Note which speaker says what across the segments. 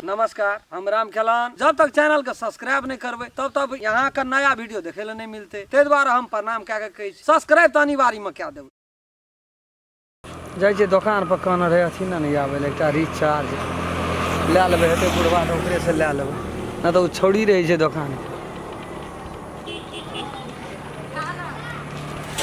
Speaker 1: नमस्कार, हम राम खेलान। जब तक चैनल के सब्सक्राइब नहीं करबै तब तक यहाँ के नया वीडियो देखे ले नहीं मिलते, ताहि दुआरे हम प्रणाम कए के कहै छी सब्सक्राइब तऽ अनिवार्य में कए देबै। जाइ छियै दोकान पर, कहने रहै अथी ने नहि आबै लए, एकटा रिचार्ज लए लेबै, हेतै बुढ़बा तऽ ओकरेसँ लए लेबै, नहि तऽ ओ छौड़ी रहै छै दोकान।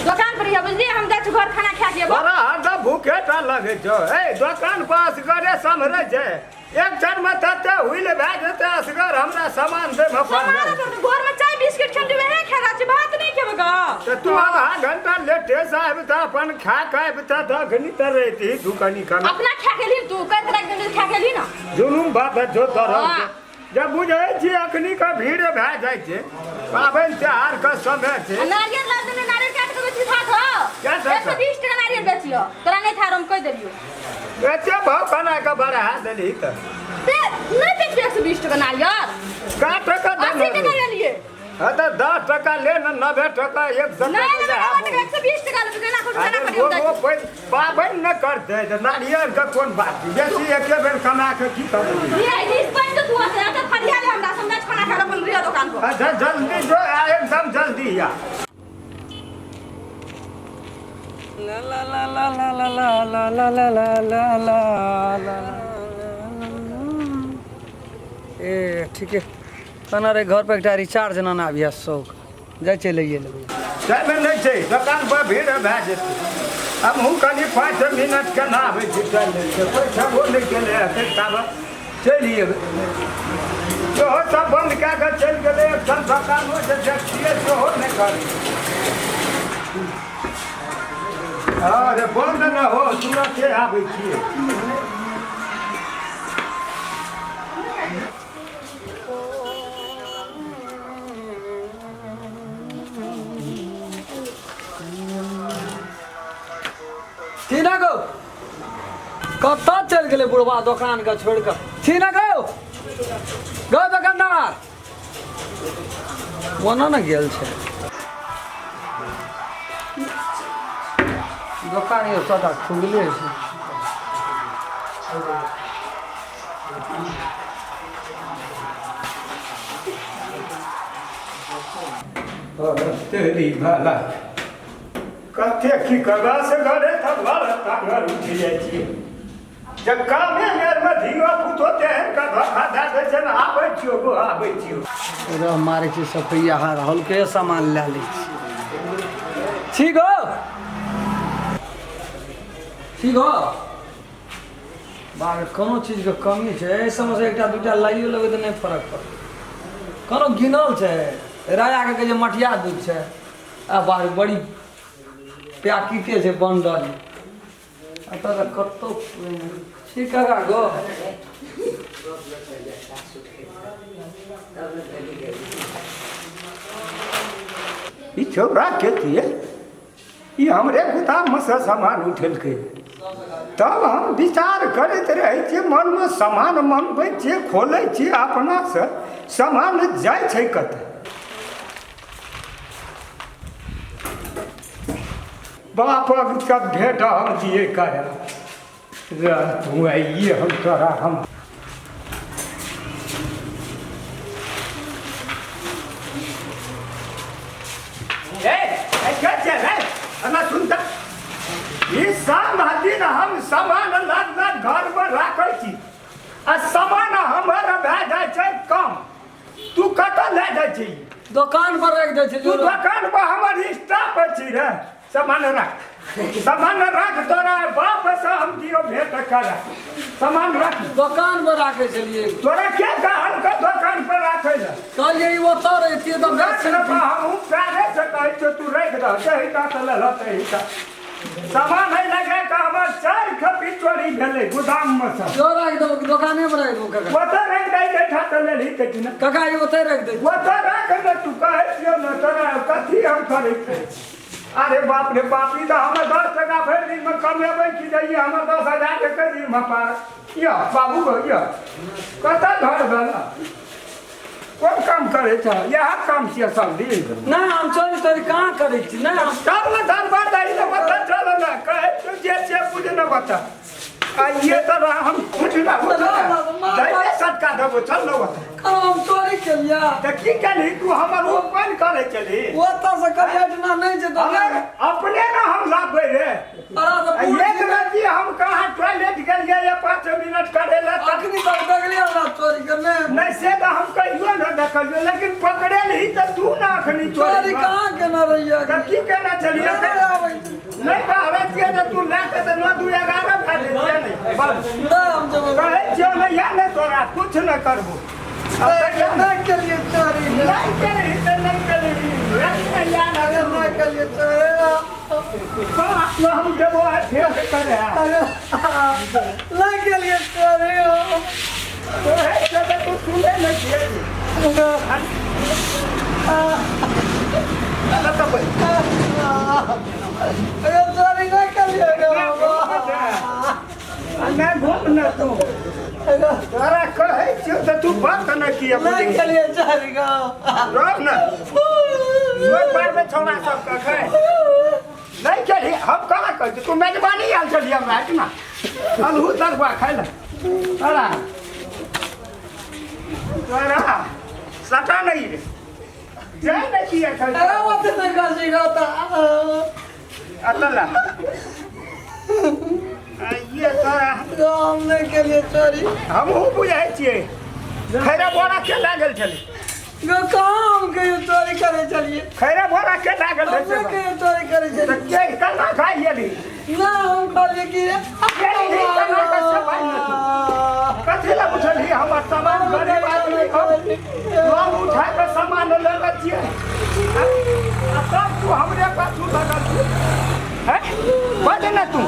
Speaker 2: दोकान पर यऽ बुझलियै, हम जाइ छी घर खाना खा के एबो।
Speaker 3: तोरा हरदम भूखे टा लगै छौ। ए दोकान पर असगरे सम्हरै छै, एक क्षण में तते हुइल भए जेतै असगर हमरा सामान दे में
Speaker 2: सामान अपन घर में चाय बिस्किट खेम देबै हे खेला छी, भात नहीं खेबै ग।
Speaker 3: तऽ तू आधा घंटा लेटे से आबि तऽ अपन खा के आबि तऽ अखनी तऽ रहिती तू कनी कना।
Speaker 2: अपना खा गेली तू कहि तरह के खा गेली ना।
Speaker 3: जुलूम बात है जो तरह
Speaker 2: हाँ।
Speaker 3: जब बुझै छी अखनी के भीड़ भए जाइ छै, पाबनि त्योहार के समय छै।
Speaker 2: आ नारियल ला देने, नारियल काट के बेची था खो।
Speaker 3: क्या था?
Speaker 2: 120 टका नारियल बेचियो, तोरा नहीं था हम कहि देलियो।
Speaker 3: एते भाव बना के बढ़ा देलही तऽ
Speaker 2: से नहीं बेचबे 120 टका नारियल।
Speaker 3: का टका
Speaker 2: 80 टका लेलिए।
Speaker 3: हाँ तऽ 10 टका ले ने, 90 टका 100
Speaker 2: नहीं
Speaker 3: टका
Speaker 2: नहीं 90 टका 120 टका लेबे, केना करू, केना
Speaker 3: अरे
Speaker 2: करियौ?
Speaker 3: वो वो कोई पाबनि न करतै तऽ नारियल के कोन बात छै, बेसी एके बेर कमा के की करबै?
Speaker 2: ये इस पर तो तू आते आते फरिया ले, हमरा समझ खाना खा अपन रिया दुकान पर।
Speaker 3: अच्छा जल्दी जो आ, एकदम जल्दी आ।
Speaker 1: ला ला ला ला ला ला ला ला ला ला ला ला ला ला। ए ठीके कहना रे, घर पर एकटा रिचार्ज न आबिया शौक जाइ छै लैए लेबै।
Speaker 3: टाइम नहि छै, दोकान पर भीड़ भए जेतै। हमहूँ कनि 5 मिनट केना आबै छी, चलि लै छियै, पैसा नहि गेलै हेतै ताबत चलि एबै। सेहो सब बन्द कए कऽ चलि गेलै, एखन दोकानो जे देखतियै सेहो नहि करै। अरे बन्द न हो, तुरते आबै छियै।
Speaker 1: छीना गो, कतऽ चलि गेलै बुढ़वा दोकान के छोड़ि कऽ? छीना गो गो दोकानदार, ओना ने गेल छै दोकान, यौ सबटा खुजले छै।
Speaker 3: तेरी भला कते की करबा से घरे तऽ घर टांगर उठि जाइ छियै, जब कामे बेरमे धियो पुतो तेहन कऽ धोखा दए दै छै ने। आबै छियौ गो, आबै छियौ।
Speaker 1: रह मारै छी सफैया, हार हल्के सामान लए लै छी। ठीक हो, ठीक हो। बाप, कोनो चीजके कमी छै एहि सबमे? एकटा दूटा लाइयो लेबै तऽ नहि फरक पड़तै। कोनो गिनल छै राजाके कहै छै मटिया दूध छै। आ बाप रे, बड़ी प्याकिटे छै बंडल। एतऽ तऽ कतहु छी काका गो।
Speaker 3: ई छौड़ा के छियै? ई हमरे गोदाममे से सामान उठेलकै। तब हम विचार करैत रहै छियै मनमे, सामान मङ्गबै छियै, खोलै छियै अपनासँ, सामान जाइ छै कतऽ? बापक सब भेंट हम दिए करे रह तू आइए, हम तोरा हम ए ए क्या चल रे? अना सुन त, ई साम दिन हम सामान लाद लाद घर पर राखै छी आ सामान हमर भए जाइ छै कम। तू कतऽ लए जाइ छी?
Speaker 1: दोकान पर राखि दै छै।
Speaker 3: तू दोकान पर हमर स्टाफ छी रे? सामान राख, सामान राख, तोरा बाप से हम दियो भेंट कर, सामान राख।
Speaker 1: दोकान पर राखै छलियै।
Speaker 3: तोरा के कहल के दोकान पर राखै ले?
Speaker 1: कहलियै ई ओतऽ रहितियै तऽ
Speaker 3: राख
Speaker 1: बेच।
Speaker 3: ने, हमहूँ प्यारे से कहै छियौ, तू राखि दह, जही ता तऽ लेलह तही ता। सामान है लगा के हमर 4 खपी चोरी भेलै गोदाम में से।
Speaker 1: जो राखि देबो, दोकाने पर राखि देबो काका।
Speaker 3: ओतऽ राखि दै छै, तऽ लेलही कथी ने?
Speaker 1: काका, ई ओतऽ राखि दै।
Speaker 3: ओतऽ राख ने। तू कहै छियौ ने, तोरा कथी हम करै छै? अरे बाप रे बाप, ई तऽ हमर 10 टका भरि दिनमे कमेबै की दैये, हमर 10,000 एक दिनमे पार। यऽ बाबू गो, यऽ कतऽ घर भेल? कोन काम करै छ? इएह काम छियै सब दिन?
Speaker 1: नहि, हम चोरी तोरी कहाँ करै छी? नहि हम
Speaker 3: चल ने धनबाद दही ने, बता चल ने, कहै छियौ जे से बुझ ने, बता। आ ये तऽ हम उठ ना, उठ ना, दैले सटका दे। देबो चल न ओतऽ।
Speaker 1: हम चोरी केलिया।
Speaker 3: तऽ की केलही तू हमर ओपन करै छलही?
Speaker 1: ओतऽ से कभी एहिठिना नहि छै
Speaker 3: हमर
Speaker 1: दोकान।
Speaker 3: अपने ने हम लाबबै रे।
Speaker 1: तोरा तऽ
Speaker 3: आ
Speaker 1: पूर
Speaker 3: एक रति हम कहाँ टॉयलेट गेलियै ये 5 मिनट करे लए तऽ
Speaker 1: अखनी तक देखलियै हमरा चोरी करने?
Speaker 3: नहि, से तऽ हम कहियो नहि देखलियो, लेकिन पकड़ेलही तऽ तू ने अखनी
Speaker 1: चोरी
Speaker 3: चोरी
Speaker 1: कहाँ केने रहियै?
Speaker 3: तऽ की केने छलियै?
Speaker 1: नहि आबै छै।
Speaker 3: नहि कहबै छियै जे तू लए कऽ तऽ 9 2 11 भए जेतै नहि बस।
Speaker 1: नहि, हम जेबै।
Speaker 3: कहै छियौ ने, या नहि तोरा कुछ नहि करबो। आब कहिया ने?
Speaker 1: नहि केलियै चोरी।
Speaker 3: नहि केलही तऽ नहि केलही। नहि या ने।
Speaker 1: नहि केलियै चोरी।
Speaker 3: हम देबो आइ फेर करे।
Speaker 1: अरे, नहि केलियै चोरी।
Speaker 3: कहै छियौ तऽ तू सुनै नहि छियै। तऽ बैठ।
Speaker 1: अरे, चोरी नहि केलियै गे बाबा।
Speaker 3: नहि घूम ने तू। तोरा कहै छियौ तऽ तू बात नहि किया
Speaker 1: नहि
Speaker 3: बुझै?
Speaker 1: केलियै चोरी गो।
Speaker 3: रह ने, ओहि पारमे छौड़ा सब कखै नहि केलही। हम कहाँ कहै छी? तू मेजबानी आयल छलियै हमरा एहिठिना अलहू तरुआ खाइ लए। तोरा तोरा सटा नहि रे जाय नहि किया खाइ।
Speaker 1: अरे, ओते नहि खसी गो तऽ।
Speaker 3: अल्लाह ये तोरा।
Speaker 1: हम नहि केलियै चोरी।
Speaker 3: हमहूँ बुझै छियै। खैरा बोरा के लागल छलै?
Speaker 1: गो, कहाँ हम कहियो चोरी करै छलियै?
Speaker 3: खैरा बोरा के लागल
Speaker 1: हम
Speaker 3: छलै?
Speaker 1: नहि कहियो चोरी करै
Speaker 3: तऽ
Speaker 1: छलियै।
Speaker 3: के केना खाइ गेली?
Speaker 1: ना, हम कहलियै कि
Speaker 3: कथी लए उठलही हमर सामान? गरीब आदमी हम लोन उठा कऽ सामान लेने छियै आ तब तू हमरे पाछू लगल छी हैं? बज ने तू,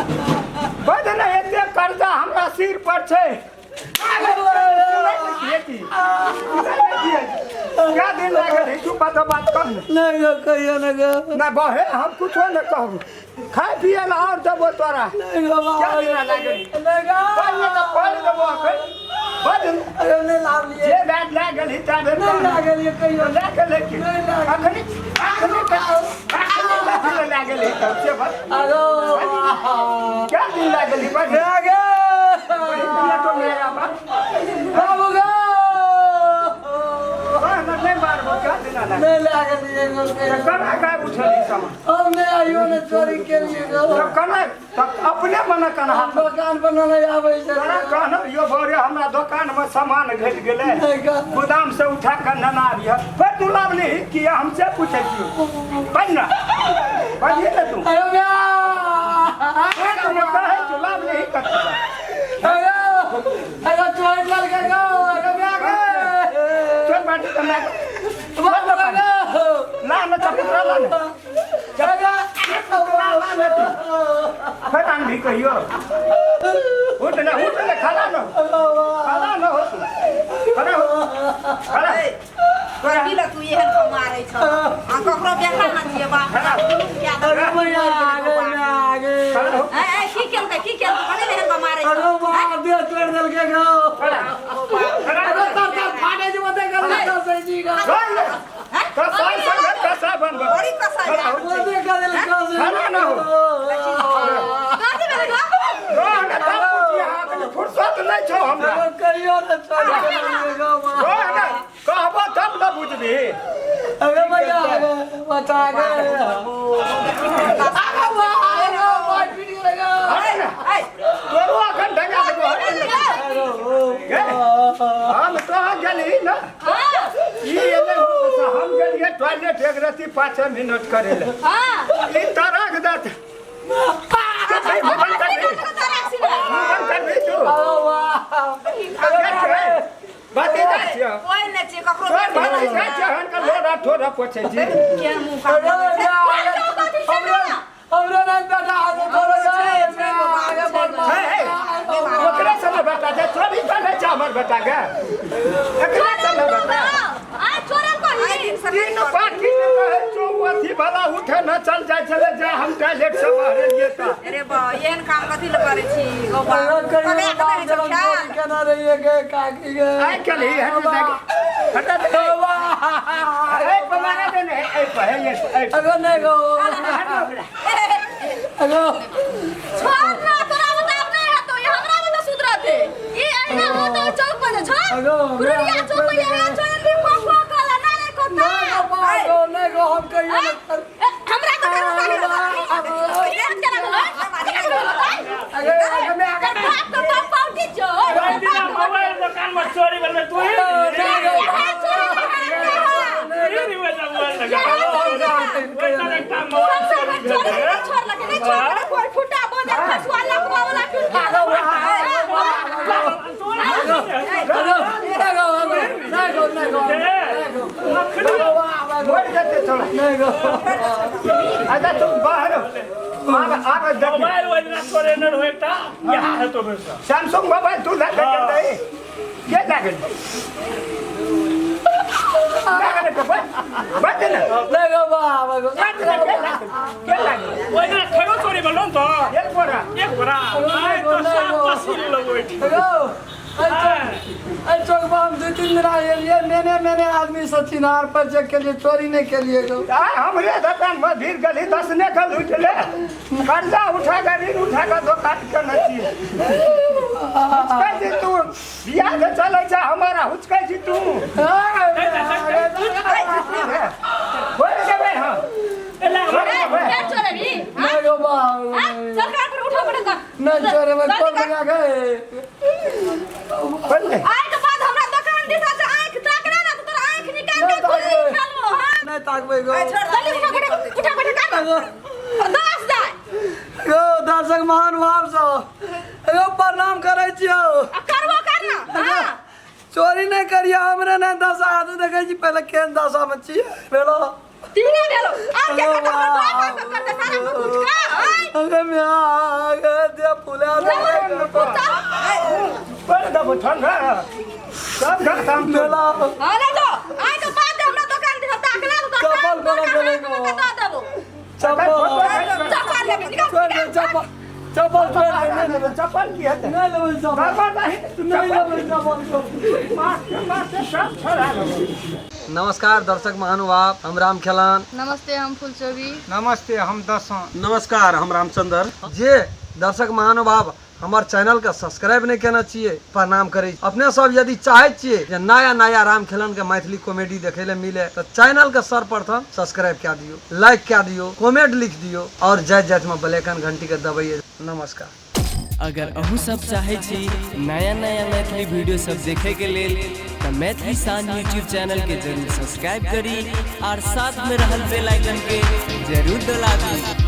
Speaker 3: बज ने। एते कर्जा हमरा सिर पर छै। क्या दिन लागल है? तू बात बात कर ने।
Speaker 1: नहि गो, कहियो ने गो।
Speaker 3: ना बहे, हम कुछो नहि कहब। खाय पिए ला और देबो तोरा।
Speaker 1: नहि गो।
Speaker 3: क्या दिन लागल?
Speaker 1: नहि गो।
Speaker 3: पढ़ ने तऽ पढ़ देबो अखन, बज।
Speaker 1: अरे, नहि लावलियै।
Speaker 3: जे बैग लागल ही ताबे।
Speaker 1: नहि लागलियै कहियो।
Speaker 3: लए के लेके
Speaker 1: नहि लागल।
Speaker 3: अखनी अखनी अखनी कथी लागल ही तब से बस।
Speaker 1: अरे।
Speaker 3: क्या दिन लागल ही बस?
Speaker 1: गे।
Speaker 3: तो मेरा बाप।
Speaker 1: बाबू गो।
Speaker 3: नहीं मारबो, क्या दिन लागल?
Speaker 1: नहि लागलियै गो कहियो।
Speaker 3: कना काय उठली सामान?
Speaker 1: हम नहि आइयो ने चोरी केलियै गो।
Speaker 3: तब कना तब अपने मने कना
Speaker 1: हम दोकान पर नहि आबै छै।
Speaker 3: तोरा कहनो यो भोरे हमरा दोकान में सामान घटि गेलै।
Speaker 1: नहि गो।
Speaker 3: गोदाम से उठा कऽ नेना आबिह, फेर तू लाबली किया, हमसे पूछै छियौ? बज ना, बजिए ने तू।
Speaker 1: अरे म्या।
Speaker 3: फेर तू कहै छौ लाबली कथी?
Speaker 1: अरे अरे, चोर लड़का गो। अरे म्या गे।
Speaker 3: चल बाटी तऽ ला।
Speaker 1: बाबू गो।
Speaker 3: ला ने चपुतरा, ला ने।
Speaker 1: अरे।
Speaker 3: ला ने तू, फेर आनभी कहियो। उठ ने, उठ ने, खड़ा न हो, खड़ा न हो तू, खड़ा हो, खड़ा।
Speaker 2: कथी लए तू एहन कऽ मारै छह आ ककरो बेटा न छियै बाप क्या?
Speaker 1: अरे मैया गे, म्या गे।
Speaker 3: खड़ा हो।
Speaker 2: ऐ ऐ, की केलकै, की केलकै? कथी लए एहन कऽ मारै
Speaker 1: अरे
Speaker 2: छह?
Speaker 1: बाप, देह तोड़ि देलकै गो।
Speaker 3: खड़ा।
Speaker 1: अरे, तर तर फाटे छै ओते गलत से जी गो।
Speaker 3: कसाई संग कसाई बनबै।
Speaker 2: बड़ी कसाई।
Speaker 3: खड़ा हो।
Speaker 1: ओते गलत से।
Speaker 3: खड़ा न हो।
Speaker 2: कथी भेलै गो?
Speaker 3: रह ने तब पूछिए, अखनी फुर्सत नहि छौ हमरा।
Speaker 1: अरे, कहियो ने चोरी केलियै गो।
Speaker 3: रह ने, कहबो तब ने बुझबही।
Speaker 1: अरे मैया गे, बचा गे। अरे वाह, अरे वाह, पीट गेलै गो।
Speaker 3: हट ने।
Speaker 2: ऐ।
Speaker 3: तोरो अखन ढंगा देबो, हट ने। गे, हम तो गेली ने।
Speaker 2: हाँ।
Speaker 3: ई एलै से हम गेलियै टॉयलेट एक रति 5 मिनट करे ले। ई तरक दत के भाई, मोबाइल कर भी, मोबाइल कर भी तू।
Speaker 1: अरे वाह।
Speaker 3: भतीजा छियौ।
Speaker 2: कोइ नहि छियै ककरो।
Speaker 3: तोर भतीजा छियौ, हनका लोरा ठोरा पोछै छी।
Speaker 2: के मुँह कान
Speaker 1: अरे
Speaker 2: लगै छै?
Speaker 1: हमरा हमरा नहीं बेटा आगे थोड़ा
Speaker 2: छै,
Speaker 1: आगे बढ़।
Speaker 3: हे, हे, ओकरे से ने बेटा छै, चोरी करै छै हमर बेटा के, एकरे से ने बेटा।
Speaker 2: आइ चोरल कही।
Speaker 3: तीन पाठी ने कहै छौ, अथी वाला उठे न चल जाइ छलै जे हम टॉयलेट से बाहर एलियै तऽ।
Speaker 2: अरे बा, एहन काम कथी लए करै छी गौ बा?
Speaker 1: कहियो
Speaker 2: ककरा के
Speaker 1: बाप
Speaker 2: देने छौ
Speaker 1: जनम
Speaker 2: ख्याल?
Speaker 1: चोरी केना रहिए गे काकी गे।
Speaker 3: आइ काल्हि ही हट दे, हटा दे। ए पर मारा दे ने, ए पर, हे, ए पर।
Speaker 1: अगर नहीं गो, अगर
Speaker 2: छोड़ ना, तोरा बताब नहीं हतो, ये हमरा में तो सुधरते। ई अहिना होतो चौक पर छोड़।
Speaker 1: अगो,
Speaker 2: कुरुरिया चौक पे ये चोरी भी फोफो कला ना रे कोता।
Speaker 1: नहीं गो बा गो, नहीं गो, हम कहियो नहीं कर।
Speaker 2: हमरा तो
Speaker 1: अगे अगे मैं आगे
Speaker 2: बाप का बाप पाउटी जो
Speaker 4: मोबाइल दुकान में चोरी भेलै तू ही
Speaker 1: नहीं गो,
Speaker 4: तू ही मोबाइल दुकान एकटा मोबाइल चोरी भेलै।
Speaker 2: छोड़ लगे नहीं छोड़ कोई फुटा बोल खसुआ लकवा वाला टूट गया।
Speaker 1: अगो, नहीं गो, अगो, नहीं गो, नहीं गो, नहीं गो। अगो, बा, बा, गो।
Speaker 3: मर जेतै छोड़ा।
Speaker 1: नहीं गो।
Speaker 3: अच्छा तू बाहर आब आब देख।
Speaker 4: मोबाइल ओहि दिना चोरे नहि रहौ एकटा इएह हेतौ बेरसँ।
Speaker 3: सैमसंग मोबाइल तू लए के गेलै के लए गेलै लए गेलै के बच ने
Speaker 1: नहीं गो, बा, बा, गो।
Speaker 3: बच ने के लए गेलै के लए गेलै
Speaker 4: ओहि दिना खैरो चोरी भेलौ ने तऽ
Speaker 3: एक बोरा
Speaker 4: एक बोरा आइ तऽ साफ पसीन लगौ ओहिठाम।
Speaker 1: अगो, अरे चौक पर हम 2-3 दिन आए मैंने मैंने आदमी से चिन्हार पर चेक के लिए चोरी नहीं के लिए गो।
Speaker 3: आ हमरे दुकान में भीड़ गली 10 ने के लूट ले कर्जा उठा के ऋण उठा के दुकान के न छियै हुचकै छी तू बियाह के चलै छै हमारा हुचकै छी तू बोल देबै हम
Speaker 4: एला
Speaker 3: देबै।
Speaker 2: चोरी
Speaker 1: नहीं गो बा,
Speaker 2: सरकार पर उठा पड़े कर।
Speaker 1: नहीं चोरी में कौन लगा गए?
Speaker 3: बोल दे।
Speaker 2: आइ के बाद हमरा दुकान दिसा से आंख ताकना ना तो तोर आंख निकाल के गोली खेलबो। हां
Speaker 1: नहीं ताकबै गो।
Speaker 2: जल्दी उठा बैठा उठा बैठा कर 10 दाय।
Speaker 1: गो दर्शक महानुभाव सब गो प्रणाम करै छियौ।
Speaker 2: आ करबो कर ना। हां
Speaker 1: चोरी नहीं करियो, हमरे नहीं दशा आदमी देखै छी पहिले केहन दशा में छियै भेलो
Speaker 2: तीने भेलो आर के करता हमर बाप बाप करते सारा कुछ का आइ
Speaker 1: अरे म्या अगे दे फुला दे
Speaker 3: बोल देबो ठंडा सब खत्म
Speaker 1: भेलो।
Speaker 2: हां ले जो आइ के बाद हमरा दुकान दिसा ताकना तो
Speaker 1: चप्पल कोना गेलै गो?
Speaker 2: दऽ देबो।
Speaker 1: चप्पल
Speaker 2: चप्पल लेबी निकाल।
Speaker 1: छोड़ दे चप्पल, चप्पल छोड़ दे। नहीं लेबै,
Speaker 3: चप्पल की हेतै?
Speaker 1: नहीं लेबै चप्पल,
Speaker 3: बाबा नहीं
Speaker 1: नहीं लेबै चप्पल।
Speaker 3: मास्टर मास्टर सब छोड़ा देबो।
Speaker 1: नमस्कार दर्शक महानुभाव, हम राम खेलान।
Speaker 5: नमस्ते, हम फुलचोबी।
Speaker 3: नमस्ते, हम दसों।
Speaker 6: नमस्कार, हम रामचंद्र।
Speaker 1: जे दर्शक महानुभाव हमर चैनल के सब्सक्राइब नहीं केने छियै प्रणाम करै छी। अपने सब यदि चाहै छियै जे नया नया राम खेलन के मैथिली कॉमेडी देखै ले मिले तऽ चैनल के सर्वप्रथम सब्सक्राइब कए दियौ, लाइक कए दियौ, कमेंट लिख दियौ और जाइत जाइत में बेल आइकन घंटी के दबैयै। नमस्कार।
Speaker 7: अगर अहूँ सब चाहै छी नया नया मैथिली वीडियो सब देखे के लेल तऽ मैथिली शान यूट्यूब चैनल के जरूर सब्सक्राइब करी और साथ में रहल बेल आइकन के जरूर दबाबी।